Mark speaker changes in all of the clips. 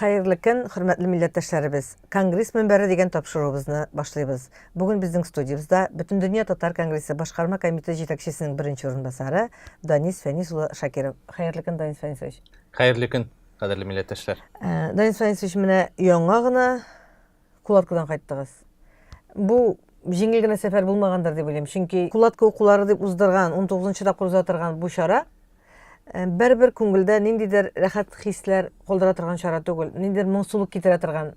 Speaker 1: Хәерле көн, хөрмәтле милләттәшләребез. Конгресс мөнбәре дигән тапшыруыбызны башлыйбыз. Бүген безнең студиябездә Бөтендөнья татар конгрессы башкарма комитеты җитәкчесенең беренче урынбасары Данис Фәнис улы Шакиров. Хәерле көн, Данис Фәнисович.
Speaker 2: Хәерле көн, кадерле милләттәшләр.
Speaker 1: Э, Данис Фәнисович, менә яңа гына Кулаткадан кайттыгыз. Бу җиңел генә сәфәр булмагандыр дип уйлыйм. Чөнки Кулатка укулары дип уздырган, 19 тапкыр уза торган бу чара э, бер-бер күңелдә ниндидер рәхәт хисләр калдыра торган чара түгел, ниндидер моңсулык китерә торган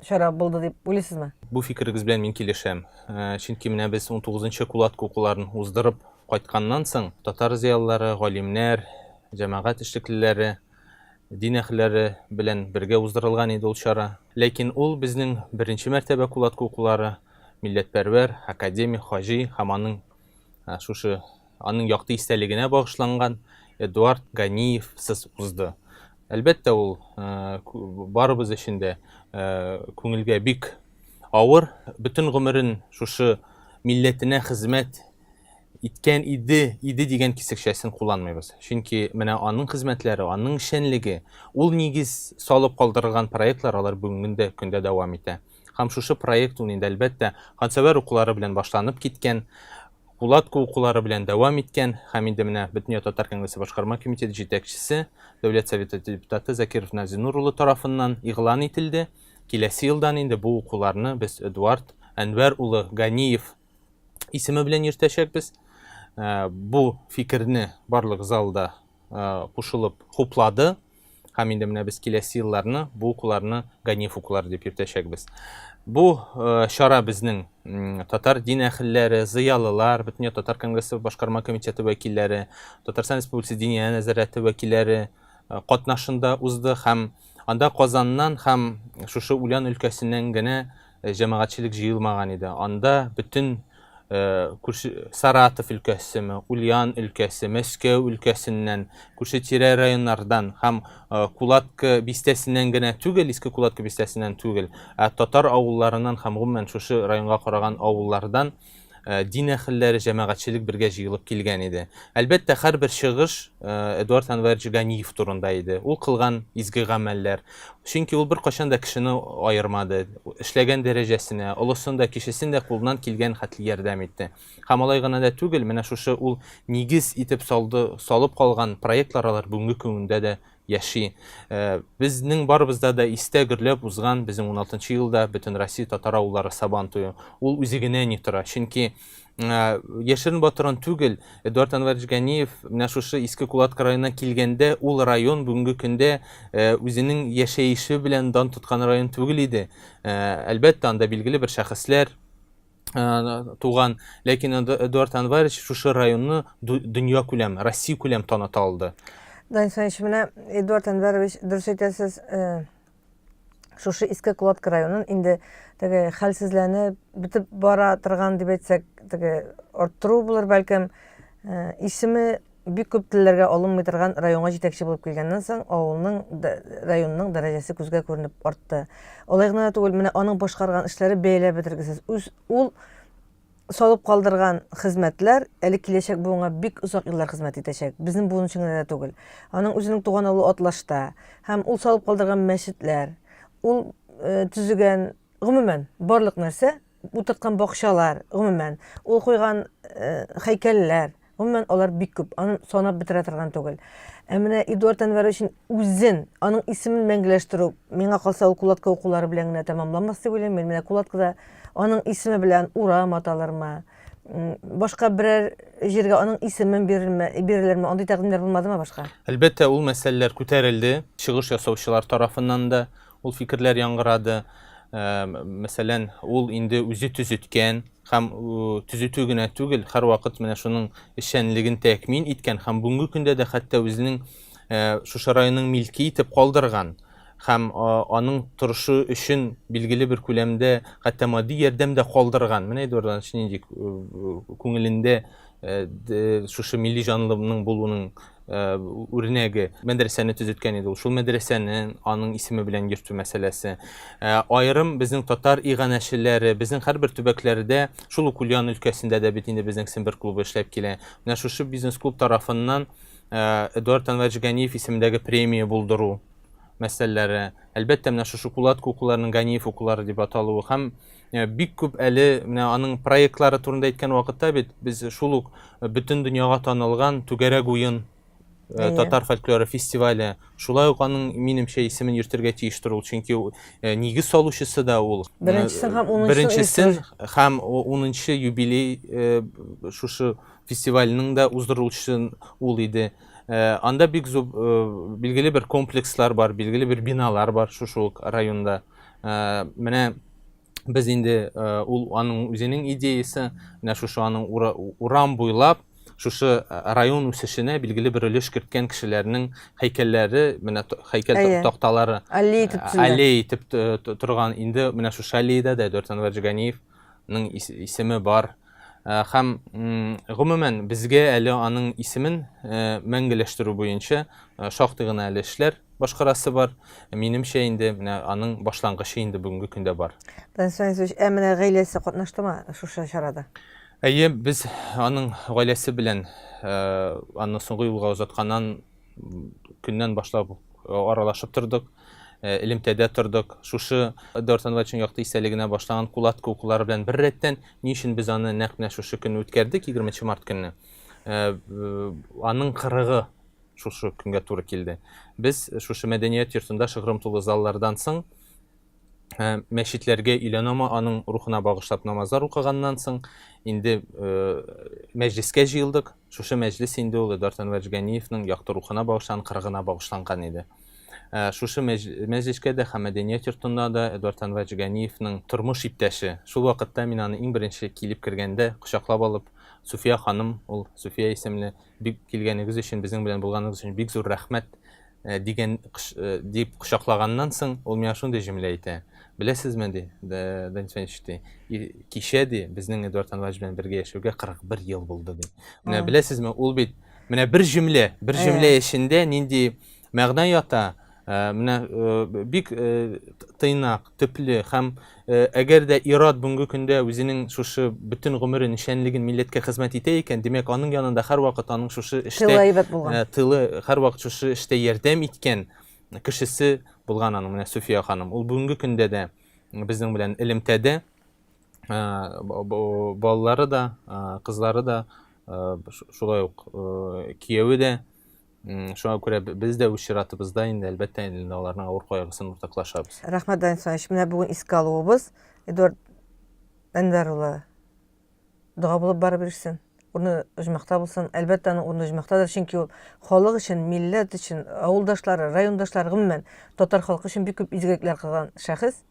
Speaker 1: чара булды дип уйлыйсызмы?
Speaker 2: Бу фикерегез белән мин килешәм. Э, чөнки менә без 19 Кулатка укуларын уздырып кайтканнан соң, татар зыялылары, галимнәр, җәмәгать эшлеклеләре Дин әһелләре белән бергә уздырылган иде ул чара. Ләкин ул безнең беренче мәртәбә Кулатка укулары, милләтпәрвәр, академик, хаҗи һәм аның шушы аның якты истәлегенә багышланган Эдуард Ганиевсыз узды. Әлбәттә, ул барыбыз өчен дә күңелгә бик авыр. Бөтен гомерен шушы милләтенә хезмәт иткән иде, иде дигән кисекчәсен кулланмыйбыз. Чөнки менә аның хезмәтләре, аның эшчәнлеге, ул нигез салып калдырган проектлар алар бүгенге дә көндә дәвам итә. Һәм шушы проект ул инде әлбәттә Хансәвәр укулары белән башланып киткән, Кулатка укулары белән дәвам иткән һәм инде менә Бөтендөнья татар конгрессы башкарма комитеты җитәкчесе, Дәүләт Советы депутаты Закиров Назинур улы тарафыннан игълан ителде. Киләсе елдан инде бу укуларны без Эдуард Әнвәр улы Ганиев исеме белән йөртәчәкбез. Э, бу фикерне барлык залда э, кушылып хуплады. Һәм инде менә без киләсе елларны бу укуларны Ганиев укулары дип йөртәчәкбез. Бу э, чара безнең татар дин әһелләре, зыялылар, Бөтендөнья татар конгрессы башкарма комитеты вәкилләре, Татарстан Республикасы Диния нәзарәте вәкилләре катнашында узды һәм анда Казаннан һәм шушы Ульян өлкәсеннән генә җәмәгатьчелек җыелмаган иде. Анда бөтен күрше Саратов өлкәсеме, Ульян өлкәсе, Мәскәү өлкәсеннән, күрше тирә районнардан һәм Кулатка бистәсеннән генә түгел, Иске Кулатка бистәсеннән түгел, ә татар авылларыннан һәм гомумән шушы районга караган авыллардан дин әһелләре, җәмәгатьчелек бергә җыелып килгән иде. Әлбәттә, һәрбер чыгыш Эдуард Анварович Ганиев турында иде. Ул кылган изге гамәлләр. Чөнки ул беркайчан да кешене аермады. Эшләгән дәрәҗәсенә, олысын да, кечесен дә кулыннан килгән хәтле ярдәм итте. Һәм алай гына да түгел, менә шушы ул нигез итеп салды, салып калган проектлар алар бүгенге көндә дә яши. Э, безнең барыбызда да истә гөрләп узган безнең 16 елда Бөтенроссия татар авыллары Сабан туе. Ул үзе генә ни тора. Чөнки э, яшерен батырын түгел, Эдуард Анварович Ганиев менә шушы Иске Кулатка районына килгәндә, ул район бүгенге көндә э, үзенең яшәеше белән дан тоткан район түгел иде. Әлбәттә, анда билгеле бер шәхесләр туган, ләкин Эдуард Анварович шушы районны дөнья күләм, Россия күләм таныта алды.
Speaker 1: Данис Иванович, менә Эдуард Анварович, дөрес әйтәсез, шушы Иске Кулатка районын инде теге хәлсезләнеп бетеп бара торган дип әйтсәк, теге арттыру булыр бәлкем, исеме бик күп телләргә алынмый торган районга җитәкче булып килгәннән соң, авылның, районның дәрәҗәсе күзгә күренеп артты. Алай гына да түгел, менә аның башкарган эшләре бәяләп бетергесез. Үз ул салып калдырган хезмәтләр әле киләчәк буынга бик озак еллар хезмәт итәчәк. Безнең буын өчен генә дә түгел. Аның үзенең туган авылы Атлашта һәм ул салып калдырган мәчетләр, ул э, төзегән, гомумән, барлык нәрсә утырткан бакчалар, гомумән, ул куйган э, һәйкәлләр, гомумән, алар бик күп, аны санап бетерә торган түгел. Ә менә Эдуард Әнвәровичның үзен, аның исемен мәңгеләштерү, миңа калса, ул Кулатка укулары белән генә тәмамланмас дип уйлыйм. Мин менә Кулаткада аның исеме белән урам аталырмы, башка берәр җиргә аның исемен бирелме, бирелерме, андый тәкъдимнәр булмадымы башка?
Speaker 2: Әлбәттә, ул мәсьәләләр күтәрелде, чыгыш ясаучылар тарафыннан да, Ул фикерләр яңгырады. Мәсәлән, ул инде үзе төзеткән һәм төзетү генә түгел, һәрвакыт менә шуның эшчәнлеген тәэмин иткән һәм бүгенге көндә дә хәтта үзенең шушы районның милке итеп калдырган һәм аның торышы өчен билгеле бер күләмдә хәтта матди ярдәм дә калдырган. Менә Эдуард Иванович нинди күңелендә шушы милли җанлының булуының үрнәге. Мәдрәсәне төзеткән иде ул. Шул мәдрәсәне аның исеме белән йөртү мәсьәләсе. Аерым безнең татар иганәчеләре, безнең һәрбер төбәкләрдә, шул ук Ульян өлкәсендә дә бит инде безнең Сембер клубы эшләп килә. Менә шушы бизнес-клуб тарафыннан Эдуард Анварович Ганиев исемендәге премия булдыру. мәсьәләләре, әлбәттә, менә шушы Кулатка укуларының Ганиев укулары дип аталуы һәм бик күп әле менә аның проектлары турында әйткән вакытта бит без шул ук бөтен дөньяга танылган Түгәрәк уен татар фольклоры фестивале, шулай ук аның, минемчә, исемен йөртергә тиештер ул, чөнки нигез салучысы да ул.
Speaker 1: Беренчесен һәм унынчысын
Speaker 2: Беренчесен һәм унынчы юбилей шушы фестивальнең дә уздырылучысы ул иде. Анда бик зур билгеле бер комплекслар бар, билгеле бер биналар бар шушы ук районда. Менә без инде ул аның үзенең идеясы, менә шушы аның урам буйлап шушы район үсешенә билгеле бер өлеш керткән кешеләрнең һәйкәлләре, менә һәйкәл такталары
Speaker 1: аллея итеп төзелгән.
Speaker 2: Аллея итеп торган. Инде менә шушы аллеяда да Эдуард Әнвәрович Ганиевның исеме бар. Һәм гомумән безгә әле аның исемен мәңгеләштерү буенча шактый гына әле эшләр башкарасы бар. Минемчә инде менә аның башлангычы инде бүгенге көндә бар.
Speaker 1: Данис Фәнисович, ә менә гаиләсе катнаштымы шушы чарада?
Speaker 2: Әйе, без аның гаиләсе белән аны соңгы юлга озатканнан көннән башлап аралашып тордык, элемтәдә тордык. Шушы Эдуард Анваровичның якты истәлегенә башлаган Кулатка укулары белән беррәттән, ни өчен без аны нәкъ менә шушы көнне үткәрдек, 20 март көнне? Аның кырыгы шушы көнгә туры килде. Без шушы мәдәният йортында шыгрым тулы заллардан соң мәчетләргә өйлә нама аның рухына багышлап намазлар укыганнан соң инде мәҗлескә җыелдык. Шушы мәҗлес инде ул Эдуард Әнвәрович Ганиевның якты рухына багышланган, кырыгына багышланган иде. Шушы мәҗлескә дә һәм мәдәният йортында да Эдуард Әнвәрович Ганиевның тормыш иптәше, шул вакытта мин аны иң беренче килеп кергәндә кочаклап алып, Суфия ханым, ул Суфия исемле, бик килгәнегез өчен, безнең белән булганыгыз өчен бик зур рәхмәт дигән дип кочаклаганнан соң, ул миңа шундый җөмлә әйтә. Беләсезме, ди, Данис Фәнисович, ди, кичә, ди, безнең Эдуард Анварович белән бергә яшәүгә 41 ел булды, ди. Менә беләсезме, ул бит менә бер җөмлә, бер җөмлә эчендә нинди мәгънә ята, Менә бик тыйнак, төпле һәм әгәр дә ир-ат бүгенге көндә үзенең шушы бөтен гомерен, эшчәнлеген милләткә хезмәт итә икән, димәк, аның янында һәрвакыт аның шушы эштә
Speaker 1: тылы әйбәт булган.
Speaker 2: Тылы һәрвакыт шушы эштә ярдәм иткән кешесе булган аның менә Суфия ханым. Ул бүгенге көндә дә безнең белән элемтәдә. Балалары да, кызлары да, шулай ук кияве дә. Шуңа күрә без дә үз чиратыбызда инде, әлбәттә, инде аларның авыр кайгысын уртаклашабыз.
Speaker 1: Рәхмәт, Данис Иванович. Менә бүген искә алуыбыз Эдуард Әнвәр улы дога булып барып ирешсен. Урыны оҗмахта булсын. Әлбәттә, аның урыны оҗмахтадыр, чөнки ул халык өчен, милләт өчен, авылдашлары, райондашлары, гомумән, татар халкы өчен бик күп изгелекләр кылган шәхес.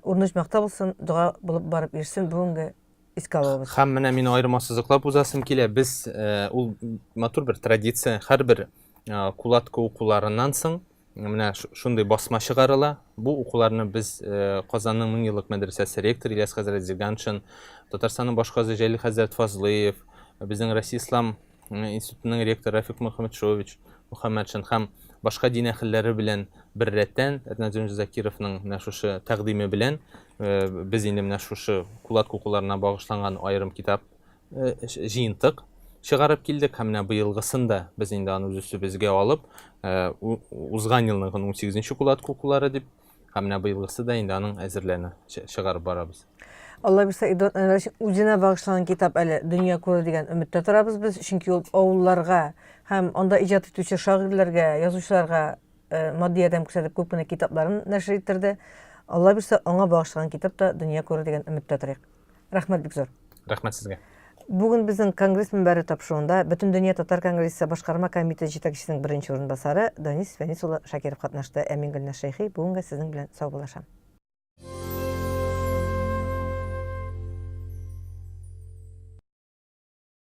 Speaker 1: Урыны оҗмахта булсын, дога булып барып ирешсен бүгенге искә алуыбыз.
Speaker 2: Һәм менә мин аерым ассызыклап узасым килә. Без э, ул матур бер традиция, һәрбер э, кулатка укуларыннан соң менә шундый басма чыгарыла. Бу укуларны без э, Казанның меңьеллык мәдрәсәсе ректоры Ильяс хәзрәт Зиганшин, Татарстанның баш казы Җәлил хәзрәт Фазлыев, безнең Россия ислам институтының ректоры Рафик Мөхәммәтшович Мөхәммәтшин һәм башка дин әһелләре белән беррәттән Ринат Закировның менә шушы тәкъдиме белән без инде менә шушы Кулат кукуларына багышланган аерым китап җыентык чыгарып килдек һәм менә быелгысын да без инде аны үз өстебезгә алып, узган елның 18 Кулат кукулары дип һәм менә быелгысы да инде аның әзерләнә, чыгарып барабыз.
Speaker 1: Алла бирсә, Эдуард Әнвәрович үзенә багышланган китап әле дөнья күрер дигән өметтә торабыз без, чөнки ул авылларга һәм анда иҗат итүче шагыйрьләргә, язучыларга э, матди ярдәм күрсәтеп күп кенә китапларын нәшер иттерде. Алла бирсә, аңа багышланган китап та дөнья күрер дигән өметтә торыйк. Рәхмәт бик зур.
Speaker 2: Рәхмәт сезгә.
Speaker 1: Бүген безнең Конгресс мөнбәре тапшыруында Бөтендөнья татар конгрессы башкарма комитеты җитәкчесенең беренче урынбасары Данис Фәнис улы Шакиров катнашты. Ә мин Гөлназ Шәйхи бүгенгә сезнең белән саубуллашам.